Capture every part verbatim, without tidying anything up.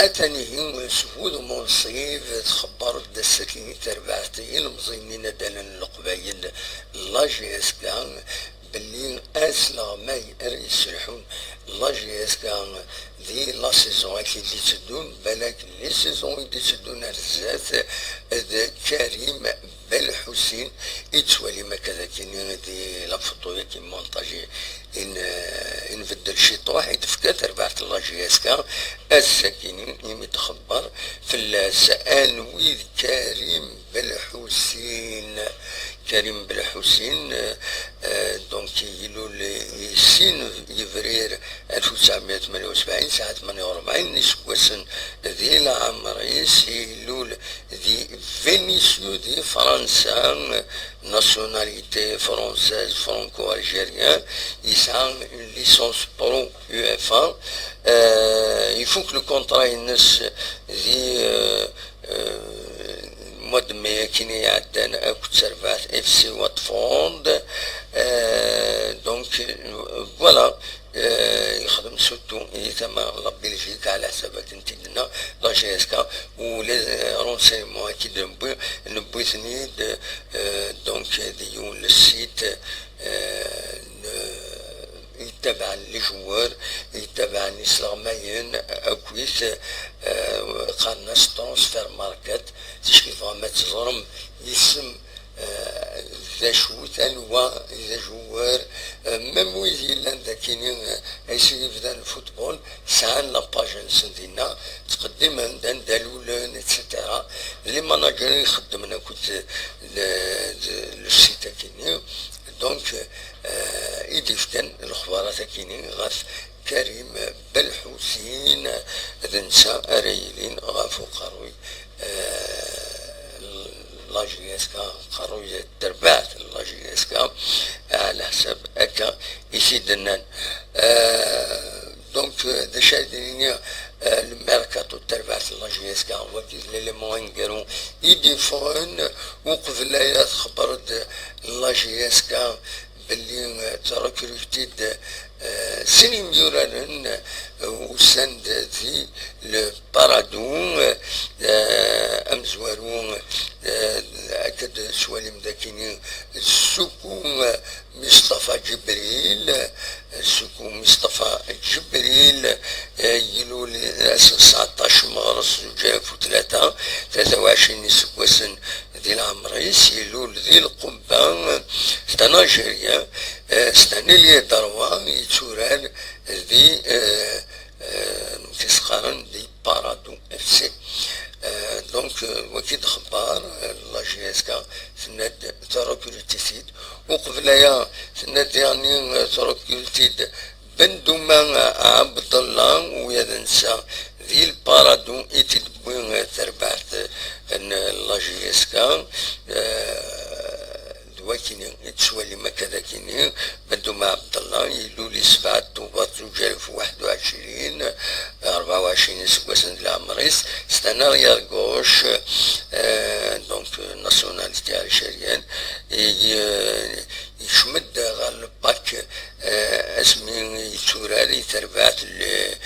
Atan ihi s wudem unṣib txebber-d ass-agi terbaɛt ilemẓiyen n yinaddalen n Leqbayel, la J S K, belli asleɣmay ara yesselḥun la J S K di la saison-agi i d-itteddun, balak les saisons i d-itteddun ar zdat, d Karim Belḥusin, i tettwalim akka dagini di la photo-agi montage i n-, i nbeddel ciṭuḥ, i d-tefka terbaɛt n la J S K ass-agini, imi txebber fell-as. Anwi d Karim Belḥusin? Karim Belḥusin, euh, donc, ilul i sin yebrir alef u tesɛemya u tmanya u sebɛin, sɛa tmanya u rebɛin n iseggasen di leɛmer-is, ilul di Venecio di Fransa, nationalité française franco-algérienne, yesɛa une licence pro UEFA, euh, ifuk le contrat-ines di, euh, euh, mois de mai akken iɛeddan akked terbaɛt F C Watford. Euh, donc, euh, voilà. Euh, yexdem surtout i tama la Belgique, ɛla ḥsab akken t-id-tenna la J S K, u les renseignements akken d-newwi, newwi-ten-id, euh, donc, di yiwen le site, euh, n-, yettabaɛen les joueurs, yettabaɛen isleɣmayen akkit, euh, qqaren-as transfer market, ticki tebɣam ad teẓrem isem, euh, d acu-t, anwa d ajewwer, euh, même wid yellan d akini, euh, ayseg yebdan lfutbol, sɛan la page-nsen dinna, ttqeddimen-d anda lulen, et cetera. D les managers i ixeddmen akkit le, le site akini. Donc, euh, i d-yefkan lexbarat akini ɣef Karim Belḥusin, d netta ara yilin ɣef uqerruy, euh, la J S K, uqerruy n terbaɛt n la J S K, ɛla ḥsab akka i t-id-nnan. Euh, donc, euh, d acu ara d-nini, euh, le mercato n terbaɛt n la J S K, wagi d l'élément aneggaru i d-yeffɣen, uqbel aya txebber-d la J S K belli, euh, trekruti-d, euh, sin imyuraren, euh, usan-d di le Paradou, euh, amezwaru, euh, akka d-tettwalim d akini, Soukou, euh, Mustafa Djibril, euh, Soukou Mustafa Djibril, euh, ilul ass n tseɛṭac meɣres zuǧ alaf u tlata, tlata u ɛecrin iseggasen di leɛmer-is, ilul di Lqubba, c'est un Algérien, euh, c'est un ailier droit, yetturar di, euh, euh, amek i s-qqaren, di Paradou F C. Euh, donc, euh, wagi d xebbar, euh, la J S K tenna-d trekruti-t-id. Uqbel aya, tenna-d diɣenni, euh, trekruti-d Bendouma Abdallah, u ya d netta di Lparadou i t-id-tewwi, euh, terbaɛt, euh, n la J S K, euh, d wakini i tettwalim akka d akini. Bendouma Abdallah, ilul i sebɛa tubeṛ zuǧ alaf u waḥed u ɛecrin, rebɛa u ɛecrin iseggasen di leɛmer-is, c'est un arrière gauche, euh, donc, euh, nationalité algérienne, i, euh, yekcem-d ɣer le pack, euh, asmi yetturar i terbaɛt le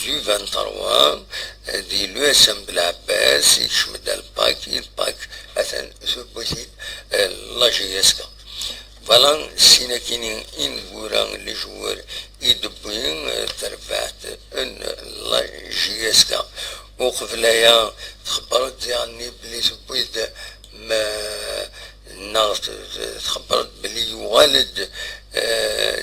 U vingt-trois, euh, di l'U S M Belɛebbas, yekcem-d ɣer le pack, i le pack atan tewwi-t-id, euh, la J S K. Voilà, sin akini ineggura, les joueurs i d-tewwi, euh, terbaɛt n la J S K. Uqbel aya, txebber-d diɣenni belli tewwi-d ma-, neɣ t-, t-, txebber-d belli yuɣal-d, euh,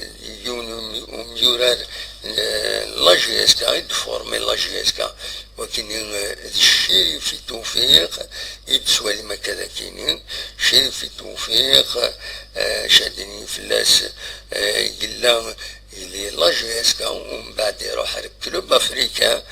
yiwen umi-, umyurar n la J S K, i d-formi la J S K. Wakini, euh, d Cirifi Tewfiq, i d-tettwalim akka d akini. Cirifi Tewfiq, euh, acu ara d-nini fell-as, euh, yella, yella la J S K, umbeɛd iruḥ ar club africain,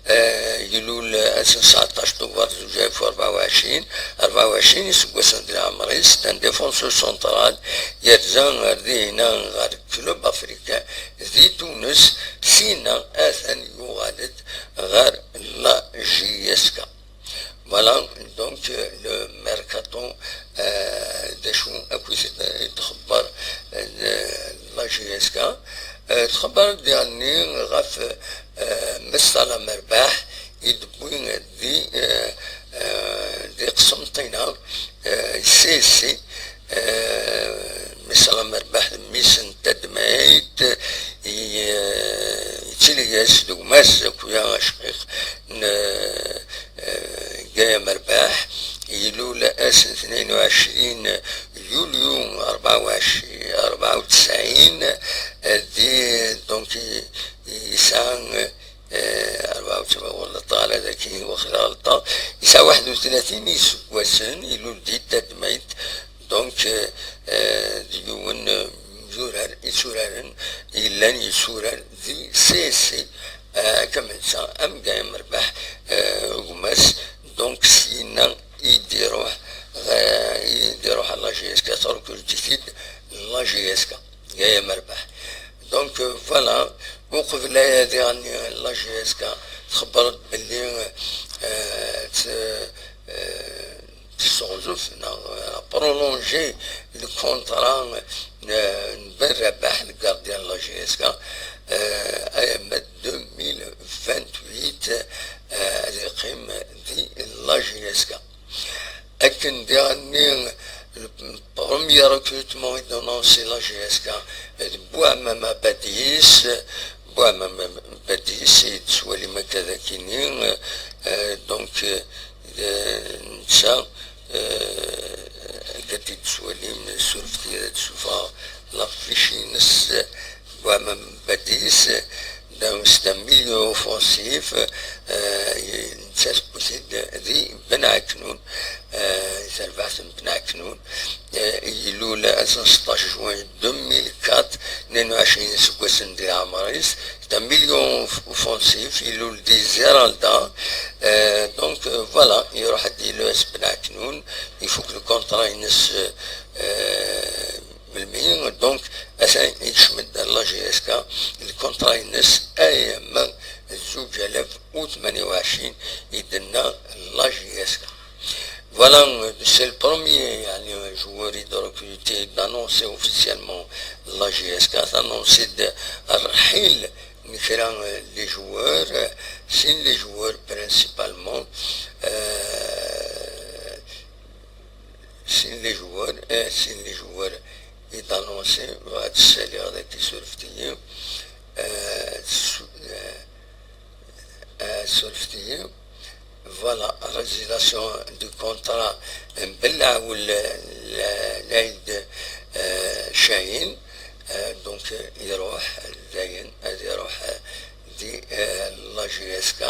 euh, ilul ass n tseɛṭac tubeṛ zuǧ alaf u rebɛa u ɛecrin, rebɛa u ɛecrin iseggasen di leɛmer-is, d un défenseur central, yerza ar dihina ɣer club africain di Tunes, sina atan yuɣal-d ɣer la J S K. Voilà, donc, euh, le mercato, euh, d acu akk i t-, i txebber, euh, la J S K. Euh, txebber diɣenni ɣef, euh, Messala Merbaḥ, i d-wwi di, eh, eh, di Qsenṭina, eh, C S C, eh, Miss Amerbaḥ d mmi-s n tadmayt, i, eh, yettili-as d gma-s akk-ya acqiq n, eh, Gaya Merbaḥ, ilul ass n tnayen u ɛecrin yulyu rebɛa u ɛecrin, rebɛa u tesɛin, eh, di, donc, i, i, yesɛa, eh, rebɛa u tesɛin, wala ṭṭal, ad akin waqila ɣelṭeɣ, yesɛa waḥed u tlatin iseggasen, ilul di tadmayt, donc, eh, eh, d yiwen, eh, yemzurar, isuraren, yellan yessurar di C S C, eh, akka ma netta, am Gaya Merbaḥ, eh, gma-s, donc, syinna i d-iruḥ, eh, i d-iruḥ à la J S K, trekruti-t-id la J S K, Gaya Merbaḥ. Donc, euh, voilà, uqbel aya diɣen la J S K txebber-d belli, euh, t-, euh, tesseɣzef neɣ, euh, prolonger le contrat, euh, n Ben Rabaḥ, le gardien de la J S K, euh, alamma d deux mille vingt-huit, euh, ad yeqqim di la J S K. Akken diɣenni, le premier recrutement i d-annoncé la J S K d Bouamama Badis. Bouamama Badis i d-tettwalim akka d akini, euh, donc, euh, netta, euh, akka i d-tettwalim, surfet-iyi ad d-sufɣeɣ l'affiche-ines, Bouamama Badis, donc c'est un milieu offensif, euh, netta tewwi-t-id di Ben Aknoun, euh, di terbaɛt n Ben Aknoun, euh, ilul ass n seṭṭac juin deux mille quatre, tnayen u ɛecrin iseggasen di leɛmer-is, c'est un milieu offensif, ilul di Ziralda, euh, donc, euh, voilà, iruḥ ad d-ilul ass Ben Aknoun, ifuk le contrat-ines, euh, melmi, donc, atan yekcem-d la J S K, le contrat-ines alamma d zuǧ alaf u tmanya u ɛecrin i d-tenna la J S K. Voilà, c'est le premier, يعني, joueur i d-recruté, d'annoncer officiellement la J S K, d'annoncer d-, الرحيل n kra, euh, les joueurs, euh, sin les joueurs principalement, euh, sin les joueurs, euh, sin les joueurs i d-annoncer, ad ssaliɣ dagi, surfet-iyi, euh, su-, euh, euh, surfet-iyi. Voilà, résiliation du contrat n Belaoul, euh, Laïd, euh, Chahine. Euh, donc, euh, iruḥ, dayen, ad iruḥ, euh, di, euh, la J S K.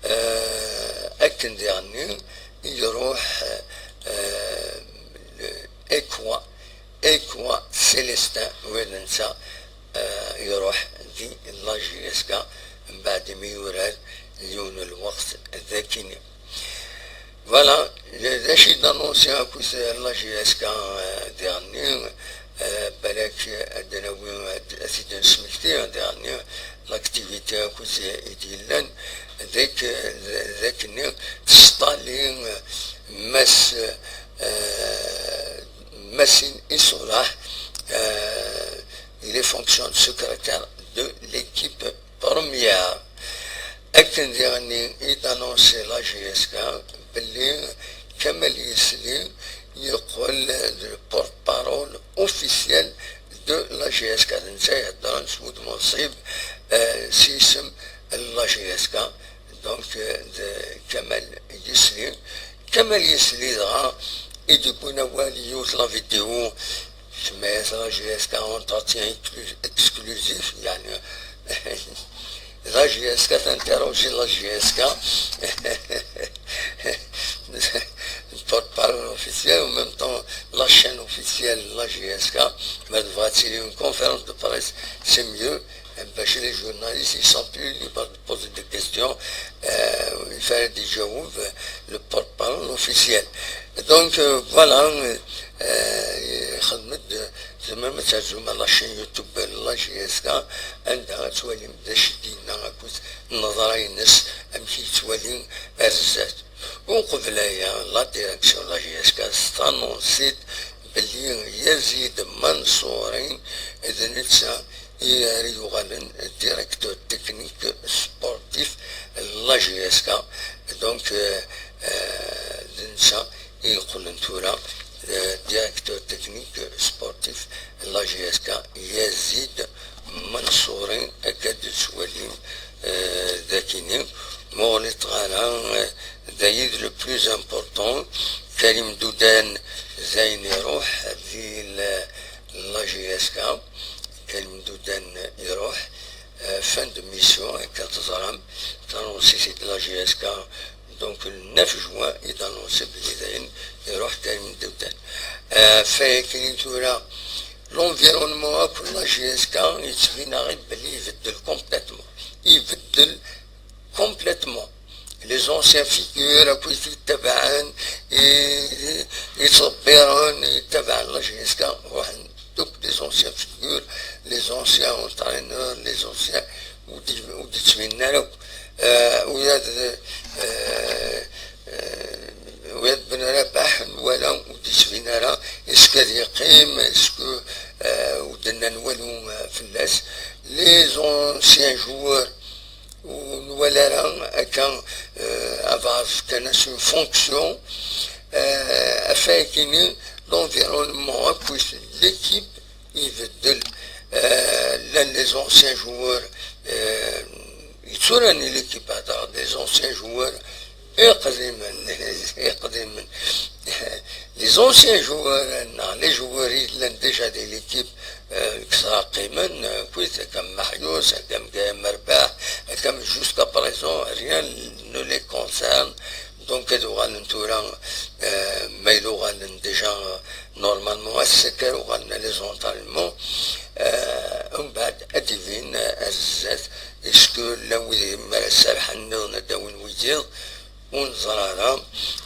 Euh, akken diɣenni, iruḥ, euh, le Ekwa, Ekwa Célestin, u d netta, euh, iruḥ di la J S K, mbeɛd imi yurar yiwen n lweqt d akini. Voilà, d acu i d-annonsi akked la J S K, euh, diɣenni, euh, balak ad d-nawi, ad, ad t-id-nesmekti, diɣenni, l'activité akked i d-yellan, d ak-, d, d akken tesṭali, euh, Mass, euh, Masin Iṣulaḥ, euh, il est fonction de secrétaire de l'équipe première. Akken diɣenni i d-annonsi la J S K belli Kamal Yesli yeqqel d le porte-parole officiel de la J S K. D netta i iheddren s wudem unṣib, euh, s yisem n la J S K. Donc, euh, d Kamal Yesli. Kamal Yesli dɣa i d-yewwin awal i yiwet la vidéo, semma-yas la J S K entretien exclu-, exclusif, يعني, la J S K t'interroge la J S K. Porte-parole officiel, en même temps, la chaîne officielle, la J S K, ma tebɣa ad tili une conférence de presse, c'est mieux, parce que les journalistes, ils sont plus libres de poser des questions, euh, il fallait déjà ouvrir le porte-parole officiel. Donc, euh, voilà, euh, xedmet-d, tzemrem ad terzum la chaîne YouTube n la J S K, anda ad twalim d acu i d-yenna akked nneḍra-ines, amek i yettwali ar zdat. Uqbel aya, la direction n la J S K testanunsi-d belli Yazid Mansouri d netta i ara yuɣalen directeur technique sportif n la J S K. Donc, euh, euh, d netta i yeqqlen tura, euh, directeur technique sportif n la J S K, Yazid Mansouri, akka d-tettwalim, euh, d akini. Ma ur ɣliṭeɣ ara, euh, d ayid le plus important. Karim Doudan, d ayen iruḥ di la, la J S K. Karim Doudan iruḥ, euh, fin de mission, akka teẓram, tanonsit de la J S K, donc le neuf juin, i d-anonsi belli dayen iruḥ Karim Doudan. Euh, ɣef wakken tura, l'environnement akk n la J S K yettbin-aɣ-id belli ibeddel complètement. Ibeddel complètement. Les anciens figures, akk i t-ittabaɛen, i, i, yettḍebbiren, i yettabaɛen la J S K, ruḥen. Donc, les anciens figures, les anciens entraîneurs, les anciens, ur d-, ur d-ttbinen ara akk. Euh, ula d, euh, euh, ula d Ben Rabaḥ, nwala ur d-yettbin ara. Est-ce que ad yeqqim? Est-ce que, euh, ur d-nnan walu, euh, fell-as? Les anciens joueurs, ur nwala ara akka, euh, abaɛḍ fkan-as une fonction, euh, ɣef wakken-nni, l'environnement akk, l'équipe ibeddel, euh, llan les anciens joueurs, euh, yetturan i l'équipe, hata les anciens joueurs iqdimen, iqdimen. Les anciens joueurs, neɣ les joueurs i llan déjà di l'équipe, euh, kkseɣ qqimen, euh, kuit, akka am Maḥyus, akka am Gaël Merbaḥ, akka am, jusqu'à présent, rien ne les concerne. Donc, ad uɣalen tura, euh, ma yella uɣalen déjà, euh, normalement, ass-a kan uɣalen les entraînements, euh, umbeɛd ad d-ibin, euh, ar zdat, est-ce que llan wid i mi ara serḥen nniḍen ad d-awin wiyiḍ? Ur neẓri ara.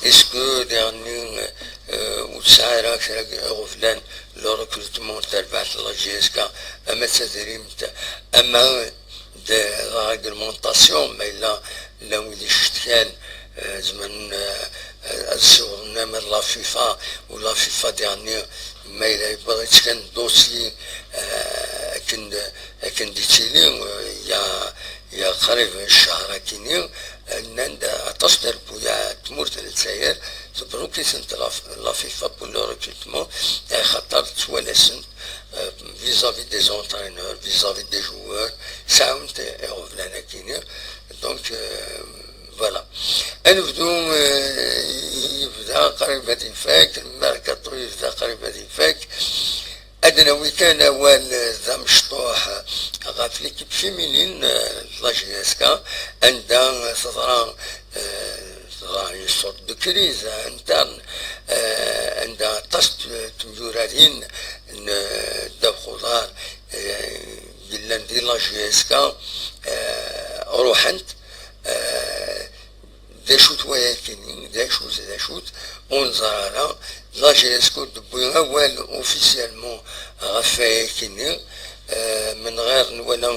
Est-ce que diɣenni, euh, ur tesɛi ara kra iɣeblan le recrutement n terbaɛt n la J S K, ama d tadrimt, ama d la réglementation, ma yella llan wid icetkan, euh, zemren, euh, ad ssiwḍen ama d la FIFA, u la FIFA diɣenni ma yella yewweḍ-itt kan dossier, euh, akken d, akken d-ittili, euh, ya, ya qrib ccher akini, euh, nnan-d aṭas d trebbuyaɛ n tmurt n Lezzayer, tebruki-tent la, la FIFA pour le recrutement, axaṭer ttwalasen, euh, vis-à-vis des entraîneurs, vis-à-vis des joueurs, sɛunt iɣeblan akini. Donc, euh, voilà. Ad nebdu, euh, yebda qrib ad ifak, lmerkaṭu yebda qrib ad ifak. Ad nawi kan awal, euh, d amecṭuḥ, euh, ɣef l'équipe féminine, euh, de la J S K, anda, euh, teḍra, euh, teḍra une sorte de crise, euh, interne, euh, anda aṭas n t-, temyurarin n, euh, ddabex uḍar, euh, yellan di la J S K, euh, ruḥent, euh, d acu-t wayakini, d acu-t, d acu-t, ur neẓri ara. La J S K ur d-tewwi awal officiellement ɣef wayakini, euh, menɣir nwala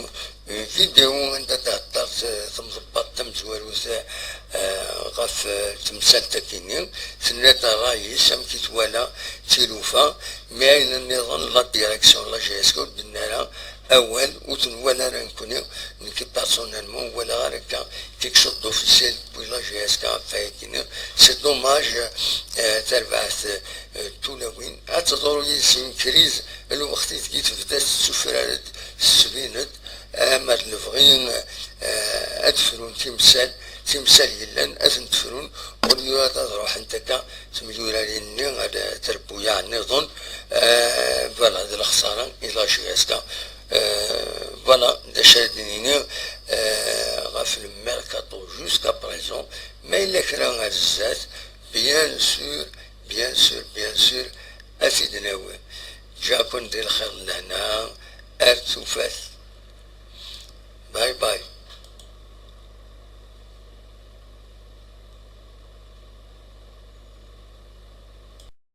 une vidéo anda d-thedder t-, temḍebbaṭ tamezwarut, euh, ɣef, euh, temsalt-akini, tenna-d ṛṛay-is, amek i twala tilufa, mais ayen nniḍen, la direction n la J S K ur d-tenni ara awal, ur ten-wala ara nekkni, nekk personnellement ur walaɣ ara akka quelque chose d'officiel depuis la J S K ɣef wayakini. C'est dommage, euh, tarbaɛt, euh, tulawin ad teḍru yid-s une crise, lweqt i deg i tebda tettufrar-d, tettbin-d, ama d lebɣi, euh, ad frun timsal, timsal yellan ad tent-frun, au lieu ad, ad ruḥent akka temyurarin-nni ar trebbuyaɛ nniḍen, euh, voilà, d lexsara i la J S K. Euh, voilà, d acu ara d-nini, euh, ɣef le mercato jusqu'à présent, ma yella kra ar zdat, bien sûr, bien sûr, bien sûr, ad t-id-nawi. Ǧǧiɣ-ken di lxir d lehna, ar tufat. Bye bye.